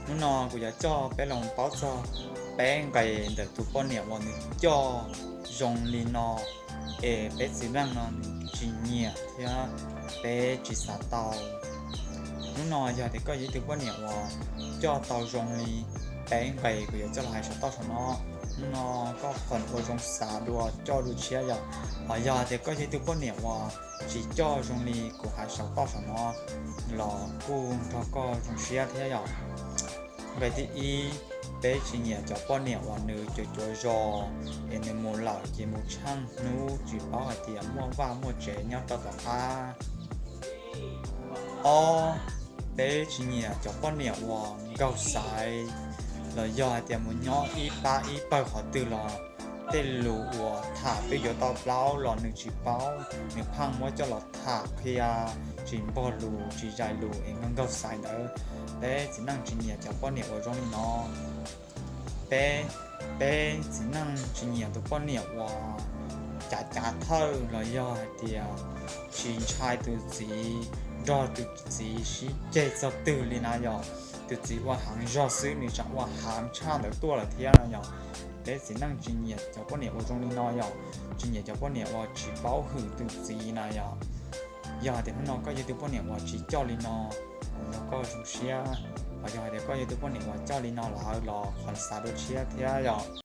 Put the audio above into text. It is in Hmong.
Hnub no kuv yuav coj peb los paub txog peb nqe ntawm tus poj niam uas nws coj zoo li no es peb txiv neej no nws tsis nyiam thiab peb tsis xav tau. Hnub no yog tias koj yog ib tug poj niam uas coj tau zoo li peb nqe kuv yuav coj los hais saum toj saum no, hnub no koj qhov ua zoo xav dua coj dua tshiab yom. Hos yog tias koj yog ib tug poj niam uas tsis coj zoo li kuv hais saum toj saum no los kuj nrog koj zoo siab thiab yom. Nqe thib ib, peb tsis nyiam cov poj niam uas nws cuav cuav zos es nws mus lawm ces mus tsheej hnub tsis paub hais tias muaj vaj muaj tsev nyob rau tom qab. Ob, peb tsis nyiam cov poj niam uas nkaug xaiv los yog hais tias mus nyob ib pab ib pawg qhov twg los tej lus uas tham peb yuav tau plaub los nws tsis paub, nws pheej muab coj los tham qhia tsis npog lus tsis zais lus es nkaug nkaug xaiv ntawd. Peb txiv neej tsis nyiam cov poj niam uas zoo li no. Peb, peb txiv neej tsis nyiam tus poj niam uas cav cav thawj los yog hais tias tsis ntshai tus txiv, nrog tus txiv sib ceg txog twg li na yom. Tus txiv ua heev zog xwb nws tseem ua heev tshaj ntawd tuaj lawm thiab no yom. Peb txiv neej tsis nyiam cov poj niam uas zoo li no yom, tsis nyiam cov poj niam uas tsis paub hwm tus txiv na yom. Yog hais tias hnub no koj yog tus poj niam uas tsis coj li no, kuv nrog koj zoo siab. Hos yog hais tias koj yog tus poj niam uas coj li no lawm los qhov xav dua tshiab thiab yom.